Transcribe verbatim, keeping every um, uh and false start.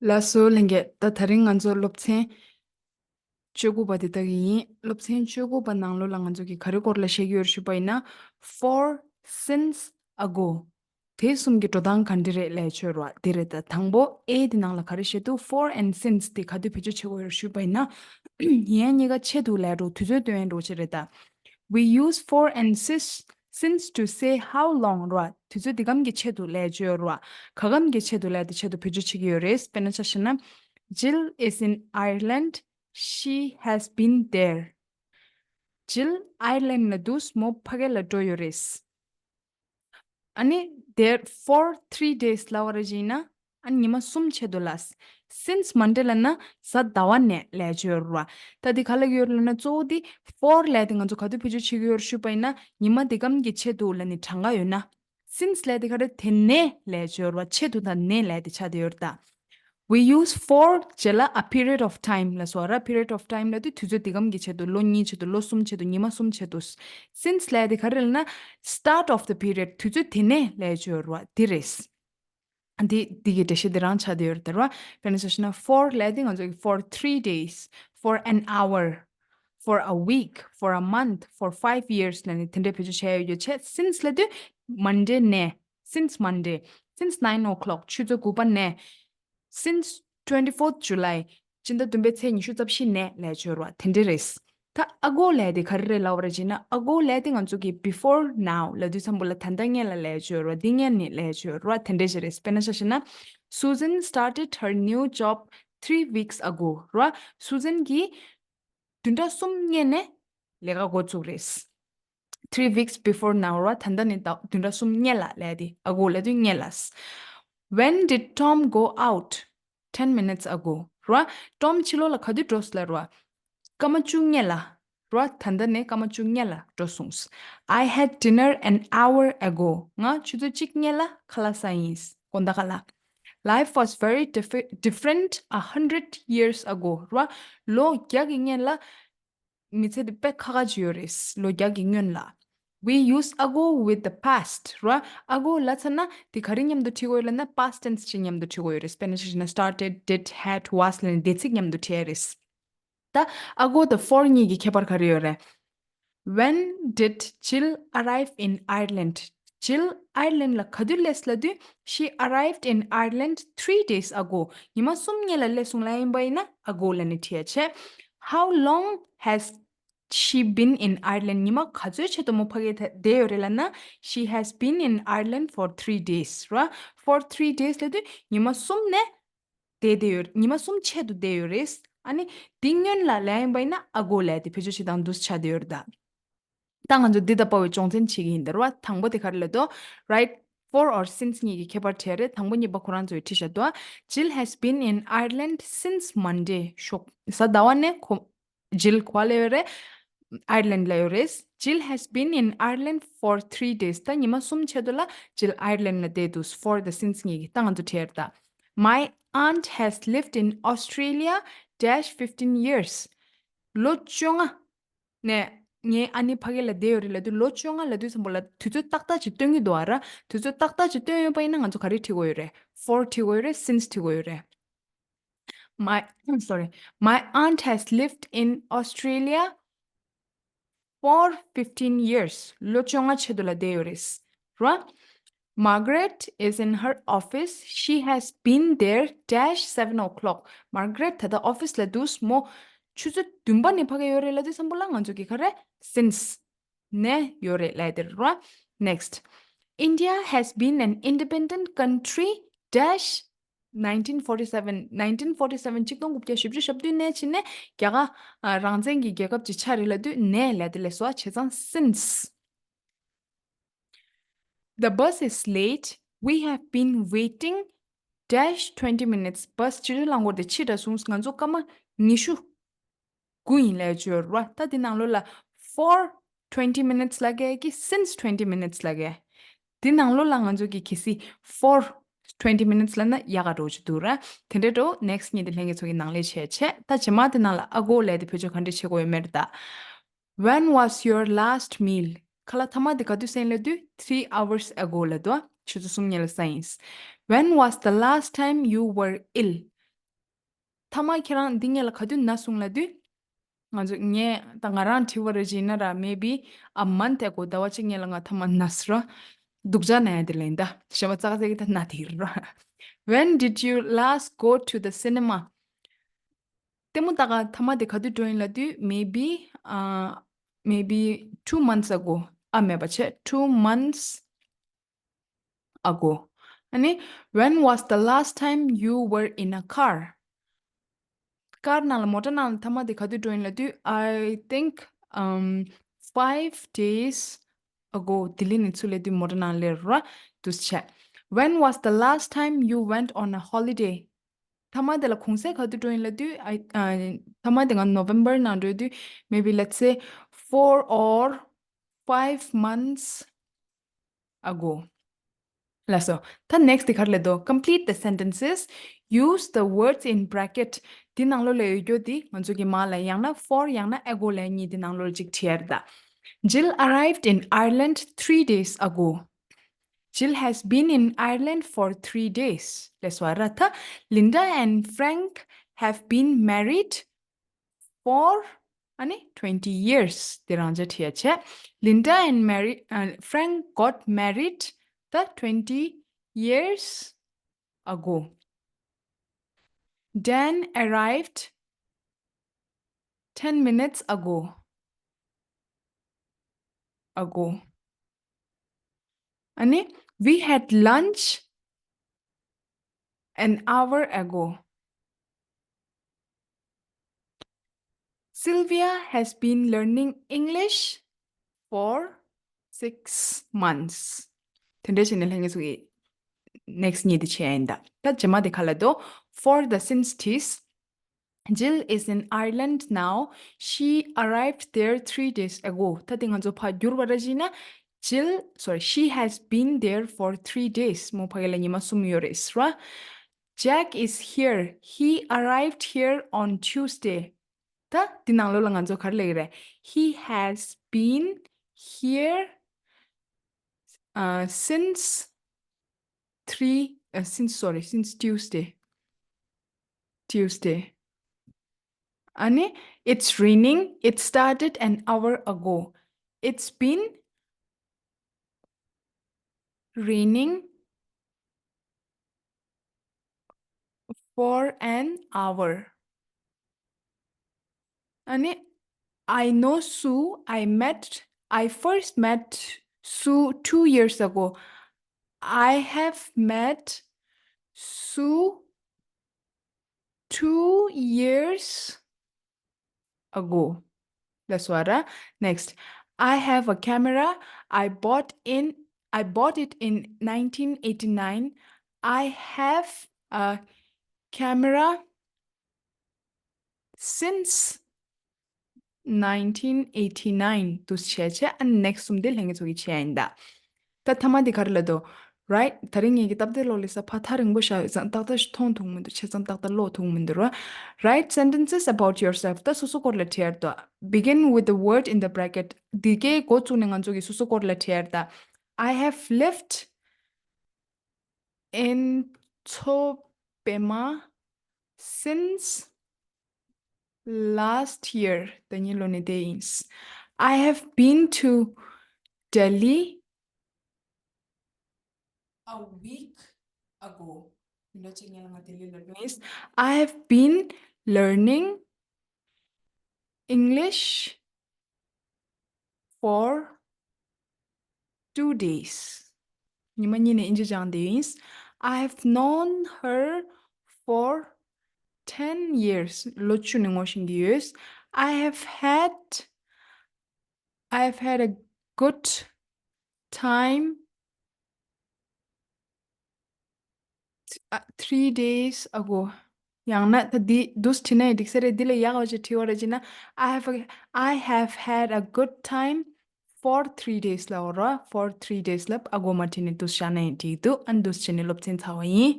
ལགས་སོ་ལྷན་རྒྱས། ད་དེ་རིང་ང་ཚོ་སློབ་ཚན་བཅུ་དགུ་པ་དེ་ལྟ་གི་ཡིན། སློབ་ཚན་བཅུ་དགུ་པ་ནང་ལོགས་ལ་ང་ཚོ་གིས་ག་རེ་སྐོར་ལ་བཤད་ཀྱི་ཡོད་རེད་ཞུས་པ་ཡིན་ན། for, since, ago. དེ་གསུམ་གྱི་འགྲོ་སྟངས་ག་འདྲ་རེད་ལབ་ཡ་ཡོད་རེད་བ། དེ་རེད། ད་དང་པོ་A དེ་ནང་ལ་ག་རེ་བཤད་འདུག for and since དེ་ག་དུས་བེད་སྤྱོད་བྱེད་དགོས་ཡོད་རེད་ཞུས་པ་ཡིན་ན། ཡིན་ཡ་གཉིས་ཀ་ཆེད་དུ་ལབ་འགྲོ། དུས་ཚོད་སྟོན་འགྲོ་ཆེད་རེད་ད། We use for and since, since to say how long ར། དུས་ཚོད་འདི་གམ་གྱི་ཆེད་དུ་ལབ་ཡ་ཡོད་ར། ག་གམ་གྱི་ཆེད་དུ་ལབ་ཡ་དེ་ཆེད་དུ་བེད་སྤྱོད་བྱེད་ཀྱི་ཡོད་རེད། དཔེར་ན་ཆ་བཞག་ན། Jill is in Ireland. She has been there. Jill Ireland ལ་འདུག་མོ་ཕ་གི་ལ་འགྲོ་ཡོད་རེད། ཨ་ནི་there for three days ལབ་པ་རེད་ཅེ་ན། ཨ་ནི་ཉི་མ་གསུམ་ཆེད་དུ་ལབ། Since Monday ལབ་ན་གཟའ་ཟླ་བ་ནས་ལབ་ཡ་ཡོད་ར། ད་འདི་ག་ལབ་ཀྱི་ཡོད་རེད་ལབ་ན། གཙོ་བོ་འདི་for ལབ་ཡ་དེ་ང་ཚོ་ག་དུས་བེད་སྤྱོད་བྱེད་ཀྱི་ཡོད་རེད་ཞུས་པ་ཡིན་ན། ཉི་མ་འདི་གམ་གྱི་ཆེད་དུ་ལབ་ནས་གྲངས་ཀ་ཡོད་ན། Since ལབ་ཡ་དེ་ག་རེ། དེ་ནས་ལབ་ཡ་ཡོད་ར། ཆེད་དུ་དང་ནས་ལབ་ཡ་དེ་ཆགས་བསྡད་ཡོད་རེད་ད། We use for རྗེས་ལ་a period of time ལབ་སོང་ར། period of time ལབ་དུས་དུས་ཚོད་འདི་གམ་གྱི་ཆེད་དུ། ལོ་གཉིས་ཆེད་དུ། ལོ་གསུམ་ཆེད་དུ། ཉི་མ་གསུམ་ཆེད་དུ། Since ལབ་ཡ་དེ་ག་རེ་ལབ་ན། start of the period དུས་ཚོད་དེ་ནས་ལབ་ཡ་ཡོད་ར། འདི་རེད། འདི་འདི་གི་འགྲེལ་བཤད་འདི་རང་ཆགས་བསྡད་ཡོད་རེད་ད་ར། དཔེར་ན་ཆ་བཞག་ན། for ལབ་ཡ་དེ་ང་ཚོ་གི་for three days, for an hour, for a week, for a month, for five years ལབ་ནས་དེ་འདྲའི་བེད་སྤྱོད་བྱས་ཡོད་ཡོད་བྱས། Since ལབ་དུས་Monday ནས། Since Monday, since nine o'clock ཆུ་ཚོད་དགུ་པ་ནས། Since twenty-fourth July སྤྱི་ཟླ་བདུན་པའི་ཚེས་ཉི་ཤུ་རྩ་བཞི་ནས་ལབ་ཡ་ཡོད་ར། དེ་འདྲ་རེད། ད་ago ལབ་ཡ་དེ་ག་རེ་རེད་ལབ་པ་རེད་ཅེ་ན། ago ལབ་ཡ་དེ་ང་ཚོ་གི་before now ལབ་དུས་ཙམ་པོ་ལ་ད་ལྟ་སྔོན་ལ་ལབ་ཡ་ཡོད་ར། འདི་སྔོན་ནས་ལབ་ཡ་ཡོད་ར། དེ་འདྲ་ཞིག་རེད། དཔེར་ན་ཆ་བཞག་ན། Susan started her new job three weeks ago ར། སུ་ཛན་གྱིས་བདུན་ཕྲག་གསུམ་སྔོན་ནས་ལས་ཀ་འགོ་བཙུགས་རེད། Three weeks before now ར། ད་ལྟ་ནས་ད་བདུན་ཕྲག་གསུམ་སྔོན་ལ་ལབ་ཡ་དེ། ago ལབ་དུས་སྔོན་ལ། When did Tom go out ten minutes ago ར། Tom ཕྱི་ལོགས་ལ་ག་དུས་འགྲོ་སོང་ལབ་ར། སྐར་མ་བཅུ་སྔོན་ལ་ར། ད་ལྟ་ནས་སྐར་མ་བཅུ་སྔོན་ལ་འགྲོ་སོང་། I had dinner an hour ago ང་ཆུ་ཚོད་གཅིག་སྔོན་ལ་ཁ་ལག་ཟ་ཡིན། དགོང་དག་ཁ་ལག Life was very diffi- different a hundred years ago ར། ལོ་བརྒྱ་གི་སྔོན་ལ་མི་ཚེ་འདི་དཔེ་ཁག་ཁག་ཅིག་ཡོད་རེད། ལོ་བརྒྱ་གི་སྔོན་ལ། We use ago with the past ར། ago ལབ་ཚར་ན་དེ་ག་རེ་མཉམ་དུ་འཁྲིད་དགོས་ཡོད་ལབ་ན། past tense ཅིག་མཉམ་དུ་འཁྲིད་དགོས་ཡོད་རེད། དཔེར་ན་ཆ་བཞག་ན། started, did, had, was ལབ་ནས་འདས་ཚིག་མཉམ་དུ་འཁྲིད་ཡ་རེད། ད་ago དང་for གཉིས་ཀྱི་ཁྱད་པར་ག་རེ་ཡོད་རེད། When did Jill arrive in Ireland? Jill Ireland ལ་ག་དུས་སླེབས་ལབ་དུས། She arrived in Ireland three days ago. ཉི་མ་གསུམ་སྔོན་ལ་སླེབས་སོང་ལབ་ཡིན་པ་ཡིན་ན་ago ལབ་ནས་འཁྲིད་ཡ་བྱས། How long has she been in Ireland? ཉི་མ་ག་ཚོད་ཆེད་དུ་མོ་ཕ་གིར་བསྡད་ཡོད་རེད་ལབ་ན། She has been in Ireland for three days ར། For three days ལབ་དུས་ཉི་མ་གསུམ་ནས་བསྡད་བསྡད་ཡོད། ཉི་མ་གསུམ་ཆེད་དུ་བསྡད་ཡོད་རེད། ཨ་ནི་འདི་སྔོན་ལ་ལབ་ཡིན་པ་ཡིན་ན་ago ལབ་དེ་བེད་སྤྱོད་བྱེད་སྟངས་འདུག་ཆགས་བསྡད་ཡོད་རེད་ད། ད་ང་ཚོ་འདི་ལྟ་བུའི་སྦྱོང་ཚན་བྱེད་ཀྱི་ཡིན་ད་ར་བ། དང་པོ་དེ་ག་རེ་ལབ་དོ། Right, for or since གཉིས་ཀྱི་ཁྱད་པར་དྲིས་རེད། དང་པོ་གཉིས་པ་ཁོ་རང་ཚོས་བྲིས་བཞག་འདུག Jill has been in Ireland since Monday. ཞོགས་གཟའ་ཟླ་བ་ནས་ཁོ། Jill ག་པར་སླེབས་ཡོད་རེད། Ireland ལ་ཡོད་རེད། Jill has been in Ireland for three days. ད་ཉི་མ་གསུམ་ཆེད་དུ་ལ་Jill Ireland ལ་བསྡད་འདུག for the since གཉིས་ཀྱི། ད་ང་ཚོ་བྲིས་ཡོད་ད། My aunt has lived in Australia dash fifteen years. ལོ་བཅོ་ལྔ་ནས་ངའི་ཨ་ནེ་ཕ་གི་ལ་བསྡད་ཡོད་རེད་ལབ་དུས། ལོ་བཅོ་ལྔ་ལབ་དུས་ཙམ་པོ་ལ་དུས་ཚོད་ཏག་ཏག་ཅིག་སྟོན་གྱི་འདུག་ཨ་ར། དུས་ཚོད་ཏག་ཏག་ཅིག་སྟོན་ཡོད་པ་ཡིན་ན་ང་ཚོ་ག་རེ་བྲིས་དགོས་ཡོད་རེད། For བྲིས་དགོས་ཡོད་རེད། Since བྲིས་དགོས་ཡོད་རེད། My, I'm sorry. My aunt has lived in Australia for fifteen years. ལོ་བཅོ་ལྔ་ཆེད་དུ་ལ་བསྡད་ཡོད་རེད། ར། Margaret is in her office. She has been there dash seven o'clock. Margaret ད་ལྟ་office ལ་འདུག་མོ་ཆུ་ཚོད་བདུན་པ་ནས་ཕ་གི་ཡོད་རེད་ལབ་དུས་ཙམ་པོ་ལ་ང་ཚོ་གི་ག་རེ། Since ནས་ཡོད་རེད་ལབ་དེ་རེད་ར། Next. India has been an independent country dash nineteen forty-seven. nineteen forty-seven གཅིག་སྟོང་དགུ་བརྒྱ་བཞི་བཅུ་ཞེ་བདུན་ནས་ཕྱིན་ནས་རྒྱ་གར་ཨ་རང་བཙན་གྱི་རྒྱལ་ཁབ་ཅིག་ཆགས་རེད་ལབ་དུས་ནས་ལབ་དེ་ལས་སོ་བྱས་ཙང་since. The bus is late. We have been waiting dash twenty minutes. Bus སྤྱི་བཏང་ལ་འགོར་ཏེ་ཕྱི་དྲགས་སོང་། ང་ཚོ་སྐར་མ་ཉི་ཤུ་དགུ་ཡིན་ལབ་ཡ་ཡོད་ར། ད་འདི་ནང་ལོགས་ལ་for twenty minutes ལབ་མཁན་གྱི་since twenty minutes ལབ་མཁན། འདི་ནང་ལོགས་ལ་ང་ཚོ་གི་གལ་སྲིད་for twenty minutes ལབ་ན་ཡག་ག་འགྲོ་ཅིག་འདུག་ར། དེ་འདྲ་འགྲོ། Next གཉིས་དེ་ལྷན་རྒྱས་ཚོ་གི་ནང་ལས་བྱས་བྱས། ད་རྗེས་མ་དེ་ནང་ལ་ago ལབ་དེ་བེད་སྤྱོད་ག་འདྲ་བྱེད་དགོས་ཡོད་མེད་རེད་ད། When was your last meal? ཁ་ལག་མཐའ་མ་དེ་ག་དུས་ཟས་ལབ་དུས་three hours ago ལབ་འདུག་ཆུ་ཚོད་གསུམ་སྔོན་ལ་ཟས་ཡིན། When was the last time you were ill? ཐ་མ་ཁྱེད་རང་འདི་སྔོན་ལ་ག་དུས་ན་སོང་ལབ་དུས། ང་ཚོ་ངས་ད་ང་རང་དྲི་བ་རེ་བྱས་ན་ར། Maybe a month ago. ཟླ་བ་གཅིག་སྔོན་ལ་ང་ཐ་མ་ན་སོང་ར། སྡུག་ཅག་ན་ཡ་དེ་ལེན་ད། ཞེ་མ་ཙག་ཙག་གི་ད་ན་དེ་ར། When did you last go to the cinema? ལྟད་མོ་ལྟ་ག་ཐ་མ་དེ་ག་དུས་འགྲོ་ཡིན་ལབ་དུས། Maybe, uh, maybe two months ago. ཨ་མེད་པ་བྱས། Two months ago. ཨ་ནི། When was the last time you were in a car? ཀར་ནང་ལ། མོ་ཊ་ནང་ལ་ཐ་མ་དེ་ག་དུས་འགྲོ་ཡིན་ལབ་དུས། I think, um, five days ago. ལྡི་ལི་ནས་ཚུར་སླེབས་དུས་མོ་ཊ་ནང་སླེབས་ར། འདུག་སེ་བྱས། When was the last time you went on a holiday? ཐ་མ་དེ་ལ་གུང་སེང་ག་དུས་འགྲོ་ཡིན་ལབ་དུས། I, uh, ཐ་མ་དེ་ང་November ནང་འགྲོ་དུས། Maybe, let's say, four or five months ago. ལགས་སོ། ད་next དེ་ག་རེ་ལབ་འདུག Complete the sentences. Use the words in bracket. འདི་ནང་ལོགས་ལ་ཡོད་རྒྱུ་འདི་ང་ཚོ་གི་མ་ལ་ཡང་ན་for ཡང་ན་ago ལབ་མཁན་གཉིས། འདི་ནང་ལོགས་ལ་གཅིག་བྲིས་ཡ་རེད་ད། Jill arrived in Ireland three days ago. Jill has been in Ireland for three days. ལགས་སོ་ར། ད། Linda and Frank have been married for, ཨ་ནི། twenty years. དེ་རང་ཅག་བྲིས་ཡ་བྱས། Linda and Mary, uh, Frank got married the twenty years ago. Dan arrived ten minutes ago. Ago. ཨ་ནི། We had lunch an hour ago. Sylvia has been learning English for six months. དེ་འདྲ་བྱས་ནས་ལྷན་རྒྱས་ཚོ་གི་next གཉིས་དེ་བྱས་ཡིན་ད། ད་རྗེས་མ་དེ་ག་ལབ་འདུག For the since tis, Jill is in Ireland now. She arrived there three days ago. ད་དེ་ང་ཚོ་ཕར་བསྒྱུར་བ་ར་བྱས་ན། Jill, sorry, she has been there for three days. མོ་ཕ་གི་ལ་ཉི་མ་གསུམ་ཡོད་རེད་ཟེར་བ། Jack is here. He arrived here on Tuesday. ད་འདི་ནང་ལོགས་ལ་ང་ཚོ་ག་རེ་ལབ་ཀྱི་རེད། He has been here, uh, since three, uh, since, sorry, since Tuesday. Tuesday. ཨ་ནི། It's raining. It started an hour ago. It's been raining for an hour. ཨ་ནི། I know Sue. I met, I first met Sue two years ago. I have met Sue two years ago. ལགས་སོ་ར། Next. I have a camera. I bought in, I bought it in nineteen eighty-nine. I have a camera since nineteen eighty-nine. འདུག་སེ་བྱས་བྱས། ཨ་ནི་next གསུམ་དེ་ལྷན་རྒྱས་ཚོ་གི་བྱས་ཡིན་ད། ད་ཐ་མ་འདི་ག་རེ་ལབ་འདུག Right? ད་རིང་ངེད་ཀྱི་སྟབས་བདེ་ཀློག་ལས་ས་ཕར་ཐག་རིང་པོ་བཞག་ཡོད་ཙང་ཏག་ཏག་ཞིག་མཐོང་ཐུབ་མི་འདུག་བྱས་ཙང་ཏག་ཏག་ཀློག་ཐུབ་མི་འདུག་ར། Write sentences about yourself. ད་སོ་སོ་སྐོར་ལ་བྲིས་ཡ་རེད་དོ། Begin with the word in the bracket. འདི་གའི་འགོ་བཙུགས་ནས་ང་ཚོ་གི་སོ་སོ་སྐོར་ལ་བྲིས་ཡ་རེད་ད། I have lived in Chopema since last year. ད་ཉིན་ལོ་ནས་བསྡད་ཡིན། I have been to Delhi a week ago. ལོ་གཅིག་སྔོན་ལ་ང་ལྡི་ལི་ལ་ལོག་ཡིན། I have been learning English for two days. ཉི་མ་གཉིས་ནས་ཨིན་ཇི་སྦྱངས་བསྡད་ཡིན། I have known her for ten years. ལོ་བཅུ་ནས་ངོ་ཤེས་ཀྱི་ཡོད། I have had, I have had a good time, uh, three days ago. ཡང་ན་ད་འདི་འདུག་སེ་བྲིས་ན་ཡང་འགྲིག་ས་རེད། འདི་ལས་ཡག་པ་ཅིག་བྲིས་པ་རེད་ཅེ་ན། I have a, I have had a good time for three days ལབ་དགོས་རེད། For three days ལབ་ཨ་གོ་མ་བྲིས་ནས་འདུག་སེ་བཞག་ན་ཡང་འགྲིག་འདུག་ཨ་འདུག་སེ་བྱས་ནས་སློབ་ཚན་ཚར་བ་ཡིན།